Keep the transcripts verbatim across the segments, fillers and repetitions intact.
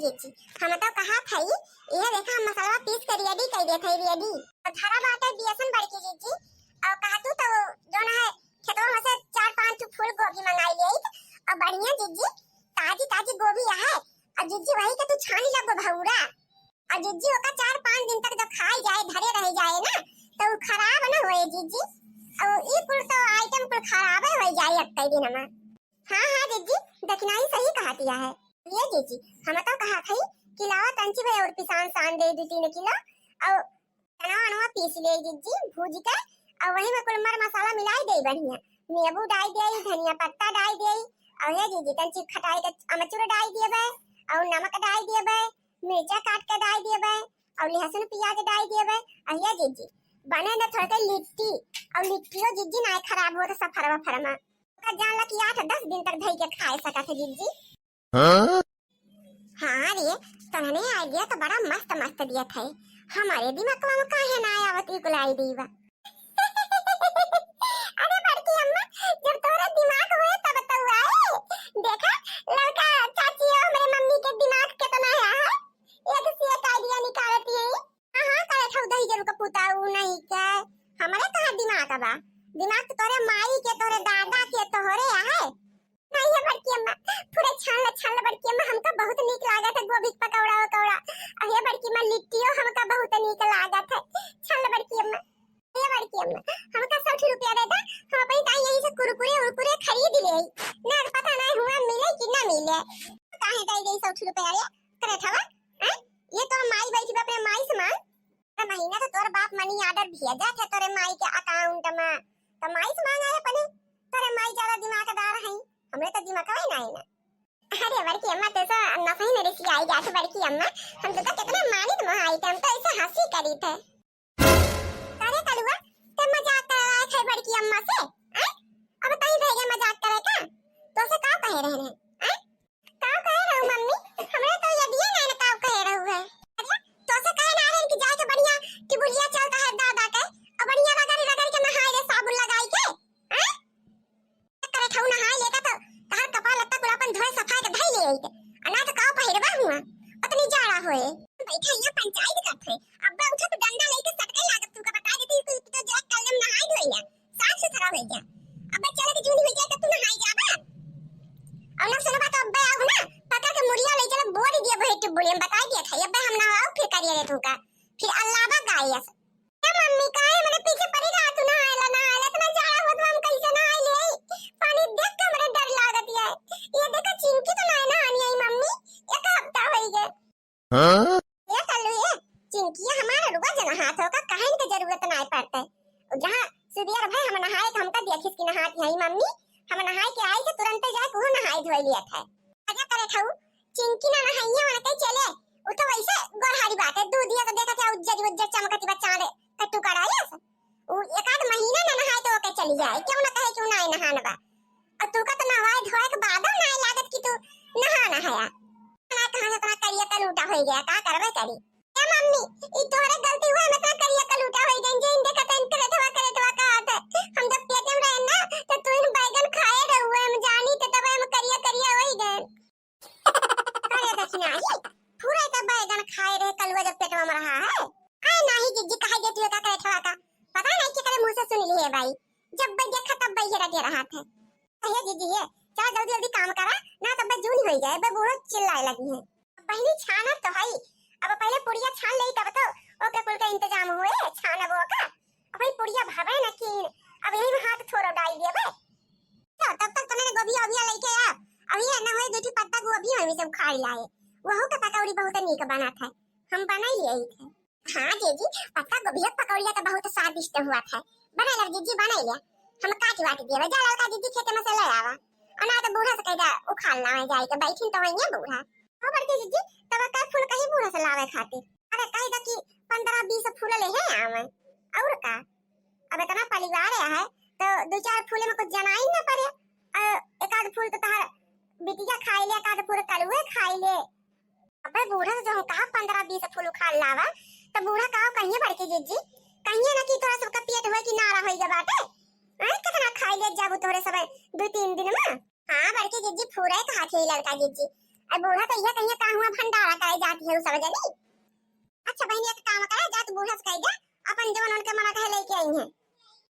जीजी, हम तो कहा थई, ये देखा, हम मसाला पीस के ready कर दिया थई, ready। और धरा बाटे बेसन बड़की जीजी, और कहा तू तो जो ना है, खेतवा में से चार पांच ठो फूल गोभी मंगाई ले आई, और बढ़िया जीजी, ताजी ताजी गोभी है, और जीजी वही के तू छानी लगो भौरा, और जीजी ओका चार पांच दिन तक जब खाई जाए, धरे रह जाए ना, तो उ खराब न होए जीजी। और ई कुल तो item कुल खराबे हो जाए एक दिन में। हाँ, हाँ, जीजी, दखिनाही सही कहा दिया है। ये जीजी, हम तो कहा थई कि लावा तंची भाई और पिसान सान दे दू तीन किलो, और चना वनवा पीस ले जीजी, भूज के, और वही में कुल मर मसाला मिलाई दे बढ़िया, नींबू डाल दे, धनिया पत्ता डाल दे, और ये जीजी, तंची खटाई के अमचूर डाल दिए बे, और नमक डाल दिए बे, मिर्चा काट के डाल दिए बे, और लहसुन प्याज डाल दिए बे, और ये जीजी, बने न थोड़ा के लिट्टी, और लिट्टियों जीजी ना खराब हो तो सफरवा फरमा। का जान ला कि आठ दस दिन तक धई के खाए सकत है जीजी। हाँ? हाँ रे, तोहने idea तो बड़ा मस्त मस्त दिया था। हमारे दिमाग में काहे ना आवत ई कुल idea बा। अरे बड़की अम्मा, जब तोरे दिमाग होए तब तो आए। देखा, लड़का चाची और हमरे मम्मी के दिमाग कितना है, हाँ? एक से एक idea निकालती है। हाँ, हाँ, करे था दही जरूर का पुता, उ नहीं क्या? हमारे कहाँ दिमाग बा? दिमाग तो तोरे माई के, तोरे दादा के, तोहरे है। नहीं है बड़की अम्मा, पूरा छान ला, छान ला बड़की अम्मा, हमका बहुत नीक लागत है गोभी के पकौड़ा वकौड़ा। अरे बड़की अम्मा, लिट्टियो हमका बहुत नीक लागत है। छान ला बड़की अम्मा, ये बड़की अम्मा, हमका सौ रुपया दे दा, हम अपनी ताई यहीं से कुरकुरे उरकुरे खरीद ले। ना तो पता ना हुआ मिले कि ना मिले। काहे दे गई सौ रुपया रे? करे थवा? हैं? ये तो माई बैठी बा अपने माई समान। हर महीना तो तोर बाप money order भेजत है तोरे माई के account में, तो माई से मांगा है अपने। तोरे माई ज्यादा दिमागदार है, हमरे तो दिमागवे ना है ना। अरे बड़की अम्मा, तो सो नसही नरेसी आई जात बड़की अम्मा, हम तो, तो कितना मानित मोहाई थे, हम तो ऐसे हंसी करी थे। अरे कलुआ, ते मजाक कर रहा है बड़की अम्मा से, हैं? अब तई भैया मजाक करे का? तो से का कहे रहे हैं, हैं? का कहे रहू मम्मी? हमरे तो ये दिए ना, ना का कहे रहू है। अरे, तो से कहे ना रहे कि जाके बढ़िया टिबुलिया चलता है दादा के, और बढ़िया रगड़ रगड़ के नहाए रे साबुन लगाई के, हैं? करे ठऊ नहाए लेता तो तहार कपड़ा लत्ता कुल अपन धोए सफाए के धई ले आई के। आ ना तो का पहिरबा हुआ, उतनी जाड़ा होए। बैठा यहाँ पंचायत करत है, अब्बा उठा तो डंडा लेके सटके लागत, तुमका बता देती कि तो जाए कल हम नहाए धोए ना। साफ सुथरा हो गया। अब चल के जून हो जाए तो तू नहाई जाबा। और ना सुनबा तो अब्बे आओ ना, पकड़ के मुड़िया ले चलो, बोल दिया बहे टिबुलिया, हम बताई दिया था, अब्बे हम ना आओ फिर करिए रे तुमका। फिर अल्लाह बा गायस। ए मम्मी, काहे हमरे पीछे पड़ी रहा तू, नहाए ला, नहाए ला, इतना जाड़ा होत बा, हम कैसे नहाए ले? पानी देख के हमरे डर लागत है। ये देखा चिंकी तो ना नहानी आई मम्मी, एक हफ्ता हो गए। हाँ? ए कल्लू ए, चिंकिया हमार रुआ जना हाथ होका, कहन के जरूरत नाय पड़ते। उ जहाँ सुबेर भय हम नहाए के हमका देखिस कि नहात हई मम्मी, हम नहाए के आई थे तुरंते जाए उहो नहाए धोए लिया था। मजा करे खाऊ, चिंकी ना नहाइए मन के चले, उ तो वैसे गोरहारी बात है, दूध दिया तो देखा था उज्जर उज्जर चमकती बच्चा रे, कट्टू कड़ायस। उ एक आध महीना ना नहाए तो ओके चली जाए, क्यों ना कहे कि उ नाय नहान बा। और तू का तो नहाए धोए के बादो नाय लागत कि तू नहा नहाया। ना कहाँ से इतना करिया कलूटा हो गया, का करबे करी? ए मम्मी, ई तोहरे गलती हुआ, हम इतना करिया कलूटा हो गए, जे इन देखत इन करेठवा करेठवा कहत है। हम जब पेट में रहे ना, तो तू इन बैगन खाए रहुए, हम जानी तो तब हम करिया करिया हो गए। अरे दखिनाही, पूरा तो बैगन खाए रहे कलुआ जब पेटवा में रहा है। अरे नाही जिज्जी, कहा जे तू एका करे ठेवा का? पता नहीं केकरे मुंह से सुन लिए भाई। जब बे देखा तब बे हेरा दे रहा था। अरे जिज्जी ये, चला जल्दी जल्दी काम करा, ना तब बे जून हो जाए, बे बूढ़ो चिल्लाए लगी है। बहिनी छानत तो हई, अब पहले पुड़िया छान लेई तब तो ओके कुल का इंतजाम होए, छानब ओका। अब भाई पुड़िया भावे न कीन, अब यही में हाथ थोड़ो डाल दिया बे। तो तब तक तो मैंने गोभी ओभिया लेके आ, अब ये ना होए दो ठी पत्ता गोभी हम सब खा लाए, वहू का पकौड़ी बहुत नीक बनत है, हम बनाई ले आई थे। हाँ जीजी, पत्ता गोभी के पकौड़िया तो बहुत स्वादिष्ट हुआ था, बनाई ले जीजी, बनाई ले, हम काट वाट दिए, जा ललका जीजी खेते में से ले आवा, और ना तो बूढ़ा से कह दे उखाड़ लावे जाए के, बैठिन तो वहीं बूढ़ा। हो बड़की जीजी, तब का फूल कहीं बूढ़ा से लावे खातिर? अरे कह दे कि पन्द्रह बीस फूल ले है आवे, और का? अब इतना परिवार है तो दो चार फूले में कुछ जनाई न पड़े। अ, एक आध फूल तो तहार बिटिया खाई ले, एक आध फूल कलुए खाई ले। अबे बूढ़ा से जो हम कहा पन्द्रह बीस फूल उखाड़ लावा, तो बूढ़ा कहा कहिए बड़की जीजी, कहिए ना कि तोरा सबका पेट होए कि नारा होई गया बाटे। हैं, कितना खाई ले जाबू तोहरे सब दो तीन दिन में। हाँ बड़की जीजी, फूरे कहा थे लड़का जीजी, अरे बूढ़ा तो यह कहिए का हुआ भंडारा करे जाती है उ सब जनी। अच्छा बहिनी, एक काम करा, जा तू बूढ़ा से कह दे, अपन जवन उनके मना कहे लेके आई है।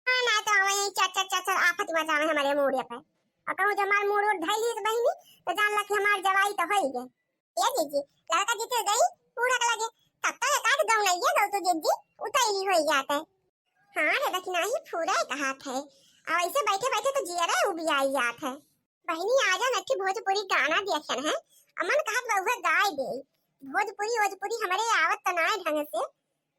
हाँ, ना तो वही चट चट चट चट आफत मचावे हमारे मूड़े पे। और कहूँ जो हमार मूड़ उड़ धैली तो बहिनी, तो जान ला कि हमार जवाई तो होई गए। ए जीजी, लड़का जीते गई बूढ़ा के लगे, तब तो एक आध गौनइये गौ तू जीजी, उतैली होई जाते। हाँ रे, लेकिन नाही फूरे कहात है। और ऐसे बैठे बैठे तो जियरे उबियाई जात है। बहिनी, आजा नट्ठी भोजपुरी गाना देखन है, अमन कहत बा उहे गाय दे। भोजपुरी, भोजपुरी हमरे आवत त नाय ढंग से,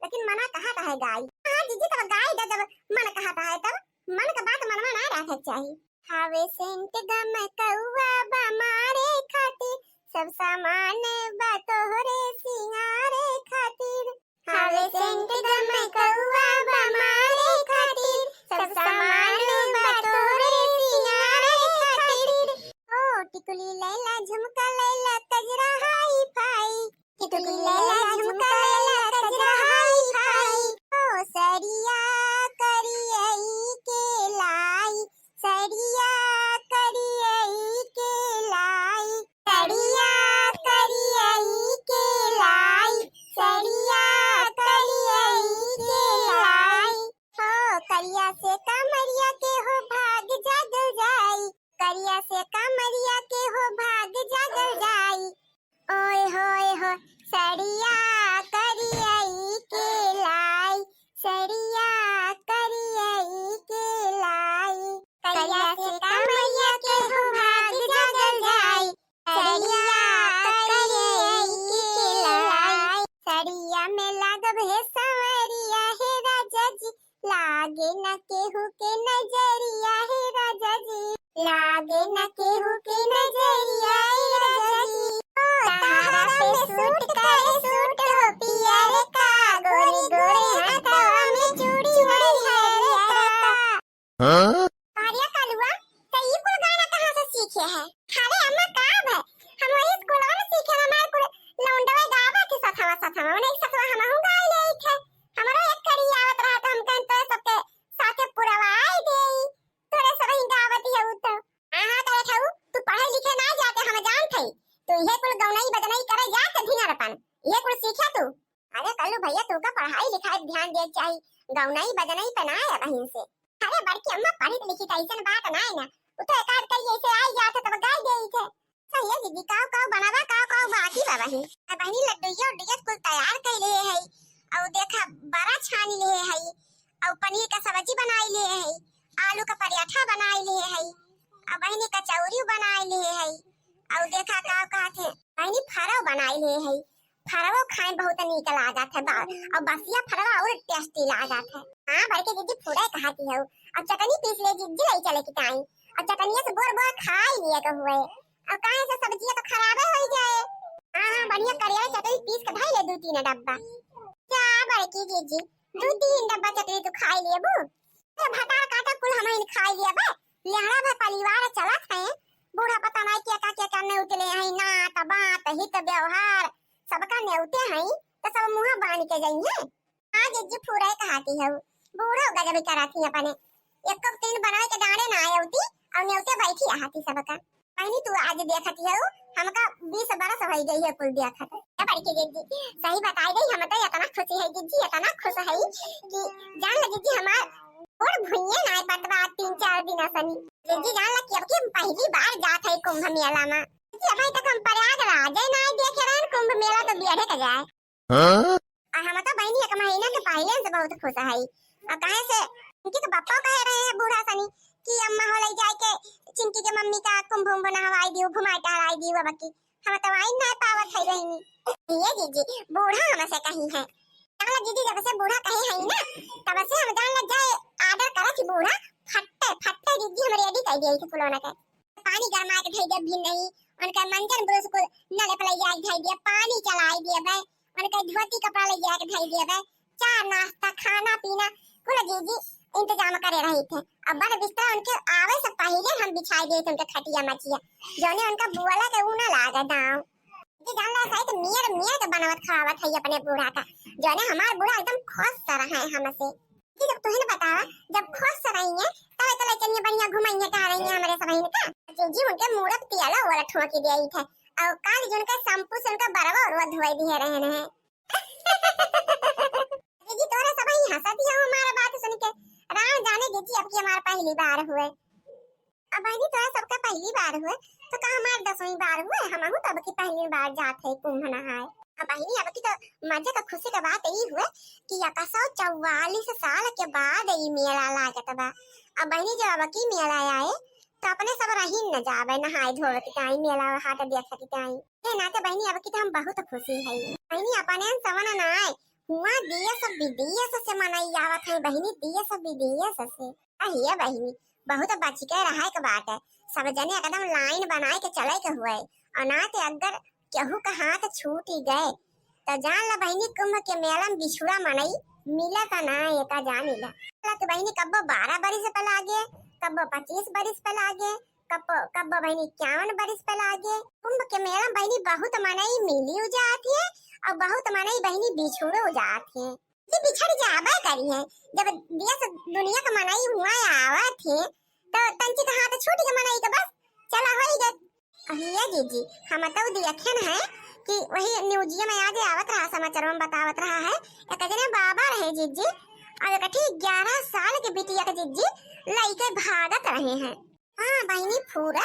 लेकिन मना कहत है गाय। हाँ जीजी, तब गाय दे, जब मन कहत है तब, मन का बात मन में ना रखे के चाही। हावे सेंट गम कौआ बा मारे खातिर, सब सामान बा तोहरे सिंगारे खातिर। हावे सेंट गम कौआ बा मारे खातिर, सब सामान बा तोहरे सिंगारे खातिर। ओ टिकुली लैला, झुमका लैला, कजरा हाई फाई। टिकुली लैला, झुमका लैला, कजरा हाई फाई। ओ सड़िया करियई के लाई, सड़िया करियई के लाई, सड़िया करियई के लाई, सड़िया करियई के लाई। हो करिया से कमरिया के हो भाग जागल जाई, करिया से कमरिया के हो भाग जागल जाई। ओए होए हो, सड़िया करियई के लाई, सड़िया करियई के लाई। करिया से कमरिया के हो भाग जागल जाई, सड़िया करियई के लाई। सड़िया में लागब हे संवरिया हे राजा जी, लागे न केहू के नजरिया हे राजा जी, लागे न केहू के नजरिया हे राजा जी। ओ तारा पे सूट करे सूट हो पिया रे का, गोरे गोरे हाथवा में चूड़ी हरिया रे का। हाँ? अरे कलुआ, त ई कुल गाना कहाँ से सीखे है? अरे अम्मा का है, हम वही स्कूलवा में सीखे, हमार कुल लौंडवा गावा के सथवा सथवा, उन्हें सथवा हमहू गाई लेई थे। हमरो एक कड़ी आवत रहा तो हम कहन तोरे सबके साथे पुरवाई देई, तोरे सब ही गावत हऊ तो। हाँ, हाँ, करे थे ऊ, तू पढ़े लिखे ना जाते हम जानत हई, तू ये कुल गौनई बजनई करे जाते धिनर अपन, ये कुल सीखे तू। अरे कल्लू भैया, तू का पढ़ाई लिखाई पे ध्यान दे चाही, गौनई बजनई पे ना है बहिन से। अरे बड़की अम्मा, पढ़ी लिखी त ऐसन बात ना है ना, उ तो एकाध कई ऐसे आई जात है तब गाई देई थे। सही है दीदी, काव काव बनावा, काव काव बाकी बा बहिन। अब बहिनी लड्डुइया उड्डुइया कुल तैयार कई ले है, और देखा बड़ा छानी ले है, और पनीर का सब्जी बनाई ले है, आलू का पराठा बनाई ले है, और बहिनी कचौरी बनाई ले है, और देखा काव कहत है बहिनी फरव बनाई ले है, फरवो खाए में बहुत नीक लागत है बा-, और बसिया फरवा और tasty लागत है। हाँ, बड़की जीजी फुरे कहती है। अब चटनी पीस ले जीजी, ले चले की टाइम। अब चटनिया से बोर बोर खाई लिए के हुए। अब काहे से सब्जिया तो खराबे हो जाए। हाँ, हाँ, बढ़िया करिया चटनी पीस के धई ले दू तीन डब्बा। जा बड़की जीजी, दू तीन डब्बा चटनी तू खाई लेबू। ए भतार काटा कुल हमहिन खाई लिया बे। लेहड़ा भे परिवार चलत है। बूढ़ा पता नहीं के का के का नेउतले हैं, नात बात हित व्यवहार सबका नेउते हैं, तो सब मुँह बांध के जइहे। हाँ जीजी फुरे कहती है, बूढ़ो गजब करत ही अपने। एको तीन बनाए के डांडे ना आए होती, और नेउते बैठी रहती सबका। बहिनी, तू आज देखत हऊ, हमका बीस बरस होइ गई है कुल देखत। ए बड़की दीदी, सही बताई गई, हम तो इतना खुशी है दीदी, इतना खुश है कि जान ले दीदी, हमार और भुइये ना पटवा तीन चार दिन सनी। दीदी जान ले कि अब की हम पहली बार जात है कुंभ मेला में। दीदी, अभी तक हम प्रयागराज ही ना देखे रहन, कुंभ मेला तो बियढ़े के जाए। हाँ? और हम तो बहिनी एक महीना के पहले से बहुत खुश है। और कहे से इनकी तो बप्पा कहे रहे हैं बूढ़ा सनी कि अम्मा हो ले जाए के चिंकी के मम्मी का कुंभ उम्भ नहवाई दियो, घुमाई टहराई दियो। अब की हम तो आई ना पावत है बहिनी। ये जीजी, बूढ़ा हमसे कही है, कहला जीजी जब से बूढ़ा कहे है ना, तब से हम जान लग जाए, order करत ही बूढ़ा, फट्टे फट्टे जीजी हम ready कर दिए थे फुलौना के। पानी गरमा के धई दे भी नहीं, उनका मंजन ब्रश को नल पर ले जाए के धई दिया, पानी चलाई दिया बे, उनका धोती कपड़ा ले जाए के धई दिया बे, चाय नाश्ता खाना पीना कुल जीजी इंतजाम करे रही थे। अब बड़ बिस्तर उनके आवे से पहले हम बिछाई दिए थे उनके खटिया मचिया, जोने उनका बुआला के ऊ ना लागे दाव। जी जान ला सही तो मियर मियर के बनावत खवावत है अपने बूढ़ा का, जोने हमार बूढ़ा एकदम खुश रहे हमसे। जी जब तुहिन बतावा, जब खुश रही है तब तो लइकनिया बढ़िया घुमाइए टहराइए हमरे सब का। जी जी उनके मूरत पियाला वाला ठोकी दे आई थे, और काल जो उनका शैम्पू से उनका बरवा उरवा धोए दिए रहे हैं। जीजी, तोहरे सबही हंसत ही हो हमार बात सुन के। राम जाने जीजी, अब की हमार पहली बार हुए। अब बहिनी, तोहरे सबका पहली बार हुए, तो का हमार दसवीं बार हुए? हमहू तो अब की पहली बार जात है कुंभ नहाए। अब बहिनी, अब की तो मजे का खुशी का बात ई हुए कि एक सौ चौवालीस साल के बाद ई मेला लागत बा। अब बहिनी, जब अब की मेला आए, तो अपने सब रहीन न जाबे, नहाए धोवे के ताई, मेला हाट देखे के ताई। ए नाते बहिनी, अब की तो हम बहुत खुशी है। बहिनी, अपने सवन ना आए, हुआ देश विदेश से मनई आवत है बहिनी, देश विदेश से। अहिए बहिनी, बहुत बच के रहे के बाटे। सब जने एकदम लाइन बनाए के चले के हुए, और ना ते अगर केहू का हाथ छूट ही गए, तो जान ला बहिनी, कुंभ के मेला में बिछुड़ा मनई मिलत ना, एका जानी ला। हालांकि बहिनी, कब्बो बारह बरिस पे लागे, कब्बो पच्चीस बरिस पे लागे, कब्बो, कब्बो बहिनी इक्यावन बरिस पे लागे। कुंभ के मेला में बहिनी बहुत मनई मिली जात है, और बहुत मनई बहिनी बिछुड़ो जात है। ये बिछड़ जाबे करी है, जब देश दुनिया के मनई हुआ आवत है, तो तंची का हाथ छूट के मनई के बस चला होई गए। अहिया जीजी, हम तो देखेन है कि वही न्यूजिया में आज आवत रहा, समाचार में बतावत रहा है, एक जने बाबा रहे जीजी, और एक ठीक ग्यारह साल के बिटिया के जीजी लइके भागत रहे हैं। हाँ बहिनी, फूरे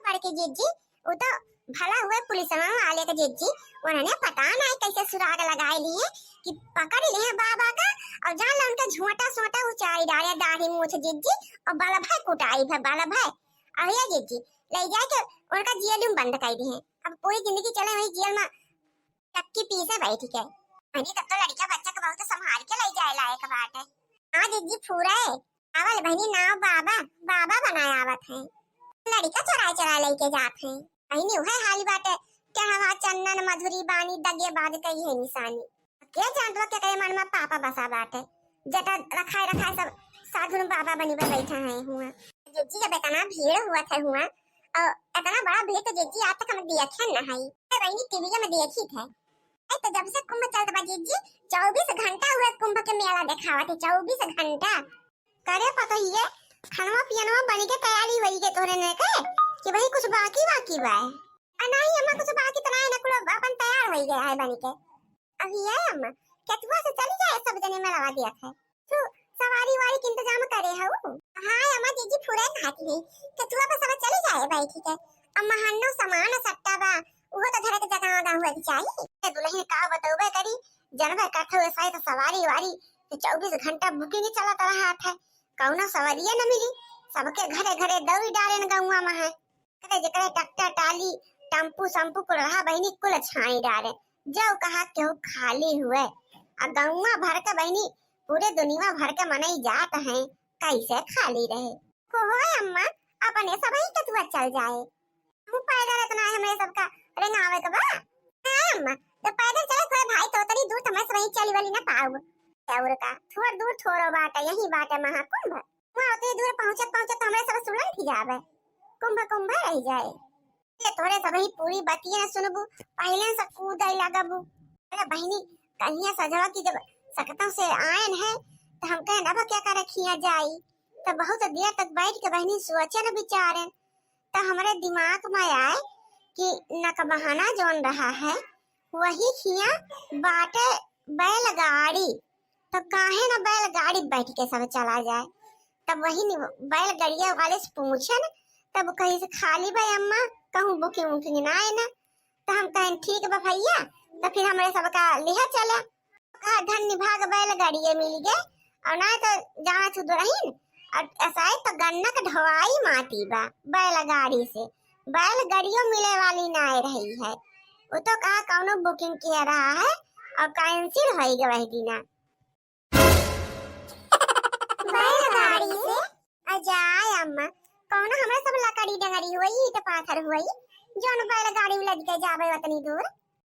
बड़के जीजी, वो तो भला हुए पुलिस वाले के जीजी, उन्होंने पता नहीं कैसे सुराग लगाए लिए कि पकड़ लिए बाबा का, और जान ला उनका झोंटा सोटा उचारी डाले, दाढ़ी मूछ जीजी, और बल्ब है कुटाई है, बल्ब है। अहिया जीजी, ले जाके उनका जेल में बंद कर दिए। अब पूरी जिंदगी चले वही जेल में चक्की पीसे बैठ के। अरे तब तो लड़का बच्चा के बहुत संभाल के ले जाए लायक बाटे। हाँ जीजी, फूरे आवल बहिनी नाव बाबा, बाबा बनाए आवत है। लड़का चोराए चोराए लेके जात है। बहिनी उहे हाल बाटे, कहवा चंदन मधुरी बानी, दगेबाज कई है निशानी। के जानत बा केकरे मन में पापा बसा बाटे। जटा रखाए रखाए सब साधुन बाबा बनी बा बैठा है हुआ। जीजी, जब इतना भीड़ हुआ था हुआ, और इतना बड़ा भीड़ तो जीजी आज तक हम देखे न हई। ए बहिनी, टीवी में देखी थे। ए तो जब से कुंभ चलत बा जीजी, चउबीस घंटा हुए कुंभ के मेला देखावत है, चउबीस घंटा। करे पतोहिए, खानवा पियनवा बनी के तैयारी होई के तोहरे ने के कि वही कुछ बाकी बाकी बा? आ नहीं अम्मा, कुछ बाकी तो नहीं ना, कुल अपन तैयार होई गया है बनी के। अभी ये अम्मा, केतुआ से चली जाए, सब जने मेलवा दिया है। तू सवारी वारी के इंतजाम करे हऊ? हाँ अम्मा, जीजी फुरे खाती है, केतुआ पर सब चली जाए बैठी के। अम्मा हन्नो सामान सट्टा बा, उहो तो धरे के जगह आगा हुआ के चाहिए। ए दुल्हन का बतौबे करी, जनबे करते हुए साइत सवारी वारी तो चउबीस घंटा बुकिंग चलत रहा था, कौनो सवारिये न मिली, सबके घरे घरे दौड़ी डारेन गौवा में है। करे जेकरे ट्रैक्टर टाली, टेम्पू सम्पू कुल रहा बहिनी, कुल छाई डारे। जौ कहा केहू खाली हुए, आ गौवा भर के बहिनी, पूरे दुनिया भर के मनई जात हैं, कैसे खाली रहे? को होए अम्मा, अपने सबही केतुआ चल जाए। तू पैदल इतना है हमरे सबका रेंगावे के बा? हाँ अम्मा, जब पैदल चले थोड़े भाई तो उतनी दूर तो हमरे सबही चली वाली ना पाऊ। और का, थोड़ दूर थोड़ो बाटे, यही बाटे महाकुंभ। वहाँ उतनी दूर पहुँचत पहुँचत तो हमरे सब सुलंघ ही जावे, कुंभ कुंभ रह जाए। ये तोहरे सबही पूरी बतिया सुनबू, पहिले से कूदे लगबू। अरे बहिनी, कहिया सजवा की जब सकतों से आयन है, तो हम कहन अब क्या करे खिया जाई। तो बहुत देर तक बैठ के बहिनी सोचन विचारन, तो हमरे दिमाग में आए कि नकबहाना जौन रहा है, वही खिया बाटे बैलगाड़ी। तो काहे ना बैलगाड़ी बैठ के सब चला जाए। तब वही नि-, बैलगाड़िया वाले से पूछन, तब कही से खाली बा अम्मा, कहूँ बुकिंग उकिंग ना है ना। तो हम कहन ठीक बा भैया, तो फिर हमरे सबका लिहा चला। कहा धन्य भाग बैलगाड़िया मिल गए, और ना तो जाना चुद रहीन, और ऐसा है तो गन्ना के ढवाई माटी बा बैलगाड़ी से, बैलगाड़ियों मिले वाली ना रही है। वो तो कहा कौनो बुकिंग किया रहा है और कैंसिल हो गया वही दिना। बैलगाड़ी से? अजाय अम्मा, कौनो हमरा सब लकड़ी डंगरी हुई, ईंट पाथर हुई, जौन बैलगाड़ी में लद के जाबे उतनी दूर?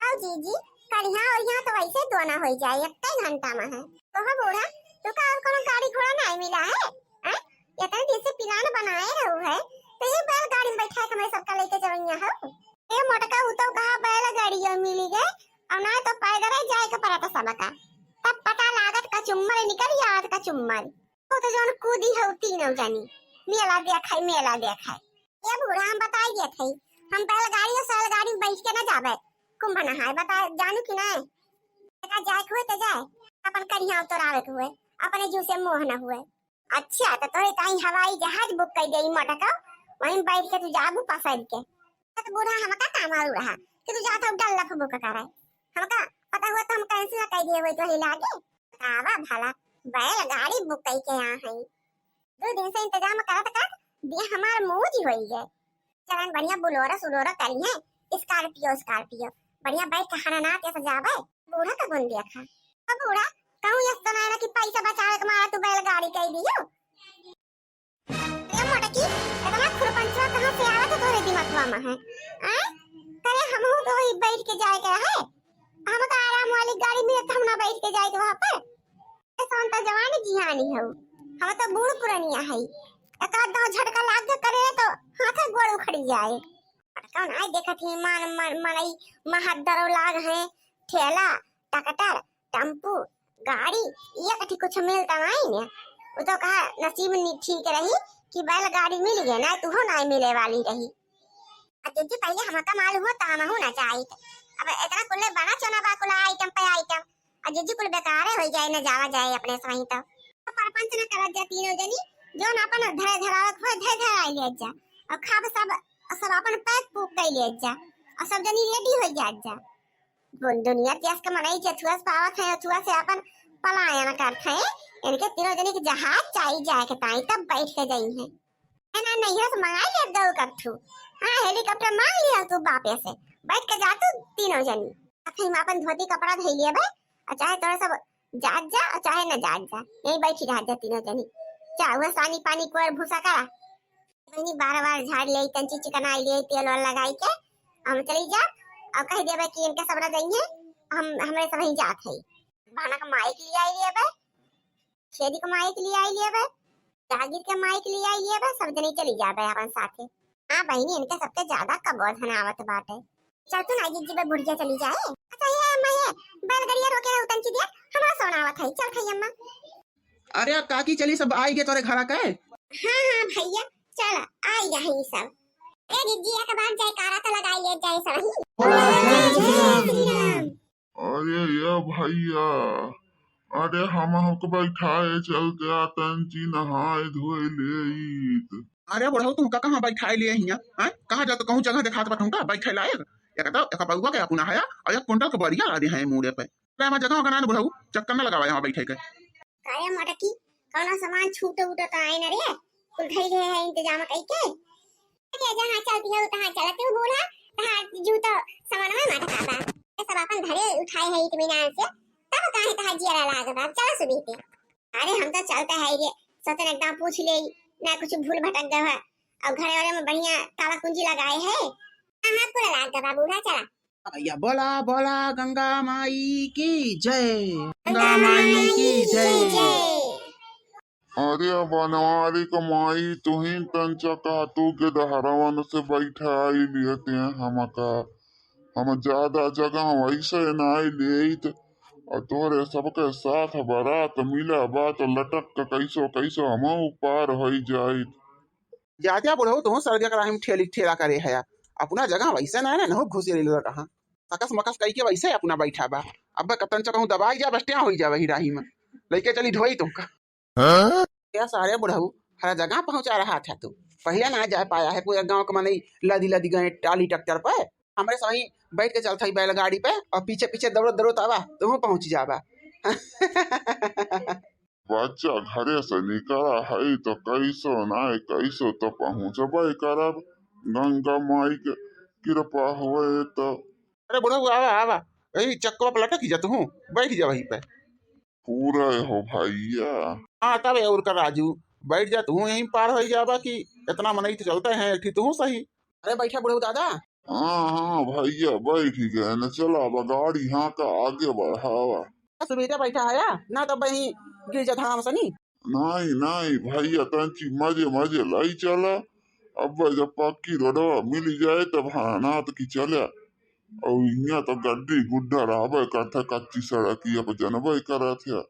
आओ जीजी, करिहा और यहाँ तो वैसे दोना हो जाए, एक ही घंटा में है। ओहो बूढ़ा, तू का और कौनो गाड़ी घोड़ा नहीं मिला है? हैं? इतने दिन से plan बनाए रहू है, तो ये बैलगाड़ी में बैठा के हमरे सबका लेके जवैया हो? ए मोटका, उ तो कहा बैलगाड़ियों मिली गए, और ना तो पैदल ही जाए के पड़ता सबका। तब पता लागत कचुम्मर निकल आवत कचुम्मर। वो तो जौन कूदी है तीनों जनी, मेला देखाई, मेला देखाई। ए बूढ़ा, हम बताई देत हई, हम बैलगाड़ी और सैलगाड़ी में बैठ के ना जाबे कुंभ नहाए, बता जानू कि नहीं? जेका जाए के हुए तो जाए, अपन करिया उतरावे के हुए, अपने जू से मोह न हुए। अच्छा, तो तोरे ताई हवाई जहाज बुक कर देई मोटका, वहीं बैठ के तू जाबू पसर के। तो बूढ़ा हमका काम आलू रहा कि तू जात हो डल्लफ बुक करे, हमका पता हुआ तो हम कैंसिल कर दिए हुए तो ही लागे। बतावा भला, बैलगाड़ी बुक कई के यहाँ है, दो दिन से इंतजाम करत करत दिया हमार मौज होई गए। चलन बढ़िया बोलेरो सोलेरो करी है, स्कॉर्पियो स्कॉर्पियो बढ़िया बैठ के हनाना के सजावे। बूढ़ा का गुण देखा। अब बूढ़ा, कहूँ यस तो ना कि पैसा बचावे के मारा तू बैलगाड़ी कह दियो। ए मोटकी, इतना खुरपंचवा कहाँ से आवा था तोरे दिमागवा में है? आय? करे हमहू तो वही बैठ के जाए के है। हम तो आराम वाली गाड़ी में हम ना बैठ के जाए के वहाँ पे। ए, शांता जवान जिहानी हऊ, हम तो बूढ़ पुरनिया हई, एक आध दो झटका लाग के करे तो हाथे गोड़ उखड़ जाए। कौन आई देखत ही मान, मान, मनई महद्दरो लाग है, ठेला, ट्रैक्टर, टेम्पू, गाड़ी, एक ठी कुछ मिलता नहीं ने। वो तो कहा नसीब नी ठीक रही कि बैलगाड़ी मिल गए, ना तुहो ना मिले वाली रही। आ जिज्जी पहले हमका मालूम हो तो हमहू ना जाइत। अब इतना कुल्ले बना चोना बा कुल आइटम पे आइटम। आ जिज्जी कुल बेकारे हो जाए, न जावा जाए अपने सही तो। तो परपंच न करत जा तीनों जनी, जो न अपन धरे धरावत हो धरे धराई ले जा। और खाब सब, सब अपन पैक पुक कर ले जा। और सब जनी रेडी हो जात जा। दुन-, दुनिया देश के मनई जथुआ से पावत है, अथुआ से अपन पलायन करत है। इनके तीनों जनी के जहाज चाही जाए के ताई, तब बैठ के जाई है। है ना, नैहर से मंगाई ले दो कट्ठू। हाँ, हेलीकॉप्टर मांग लिया तू बापे से, बैठ के जा तू तीनों जनी। अखनी में अपन धोती कपड़ा धई लिया बे, और चाहे तोरा सब जात जा और चाहे न जात जा, यहीं बैठी रह जा तीनों जनी। जा, वह सानी पानी कोर भूसा करा, बहनी बार बार झाड़ ले, तंची चिकनाई ले, तेल वेल लगाई के हम चली जा। और कह देबे कि इनके सब न जाइए, हम, हमरे सब ही जात है। बहना के माई के लिए आई लेबे, छेदी के माई के लिए आई लेबे, जागीर के माई के लिए आई लेबे, सब जने चली जाबे अपन साथे। हाँ बहनी, इनके सबके ज्यादा कबोधन आवत बाटे। चल तू ना जिज्जी बे बुढ़िया चली जाए। अच्छा ये अम्मा, ये बैलगड़िया रोके रहो तंची दिया, हमारा सोना आवत है। चल खई अम्मा। अरे काकी, चली सब आई गे तोरे घरा के। हाँ हाँ भैया, चल आई गए सब। ए जिज्जी, एक बार जयकारा तो लगाई ले जाए सब ही। बोला जय श्री राम। अरे ये भैया, अरे हम हमको बैठाए चलते आ तंची नहाए धोए लेइत। अरे बुढ़ऊ, तुमका कहाँ बैठाए लिए हियाँ? हैं? कहाँ जात कहूँ जगह देखात बा तुमका बैठे लायक? एक तो एक बउआ के अपना हया और एक कुंटल के बरिया ला दे हैं मूड़े पे। अरे हमार जगह का ना बुढ़ऊ, चक्कर न लगावा यहाँ बैठे के। अरे मोटकी, कौनो सामान छूटो उटो तो आए न रे, कुल धई रहे हैं इंतजाम कई के। अरे जहाँ चलती हो तहाँ चलत हो बूढ़ा, तहाँ जूतो सामान में मत खाबा। ये सब अपन घरे उठाए है इत्मीनान से, तब काहे तहाँ जियरा लाग बा, चलो सुबह के। अरे हम तो चलते है रे, सोचन एकदम पूछ ले, ना कुछ भूल भटक गए है। और घरे वाले में बढ़िया ताला कुंजी लगाए है, कहाँ पूरा लाग बा बूढ़ा, चला। भैया बोला बोला गंगा माई की जय, गंगा माई की जय। अरे बनवारी क माई, तुही तंचा काटू के दहरवन से बैठाई लेते हैं हमका। हम ज्यादा जगह वैसे नाई लेत, और तोरे सबके साथ बारात मिला बा तो लटक के कैसो कैसो हम पार होई जाइत। जा जा बुढ़ऊ, तुहू सरजा कराही में ठेली ठेला करे हया। अपना जगह वैसे ना है ना, नहु घुसे ले कहाँ। सकस मकस कई के वैसे अपना बैठा बा। अब कतन च कहूँ दबाई जा, बस ट्यां होई जा वही राही में। लइके चली ढोई तुमका। हाँ? या सारे बुढ़ऊ, हर जगह पहुँचा रहा था तू। पहले ना जा पाया है, पूरा गाँव के मनई लदी लदी गए टाली ट्रैक्टर पे। हमरे सही बैठ के चलत हई बैलगाड़ी पे और पीछे पीछे दौड़त दौड़त आवा, तुहू पहुँच जाबा। बच्चा घरे से निकला है तो कैसो ना कैसो तो पहुँचबे करब, गंगा माई के कृपा होए तो। अरे बुढ़ऊ, आवा आवा, यही चक्कवा पर लटक जा तू, बैठ जा वहीं पे। पूरा हो भैया। हाँ तब और का राजू, बैठ जा तू, यहीं पार हो जाबा कि इतना मनई तो चलते हैं, एक ठी तू सही। अरे बैठा बुढ़ऊ दादा। हाँ हाँ भैया, बैठ गए न, चला अब गाड़ी हाँ का आगे बढ़ावा। सुबेरे बैठा हया ना, तब वहीं गिर जा धाम सनी। नहीं नहीं भैया, तंची मजे मजे लाई चला। अब जब पक्की रोडवा मिल जाए तब हाँ नात की चला। और यहाँ तो गड्डी गुड्डा रहबे करता, कच्ची सड़क ही अब जनबे करत है।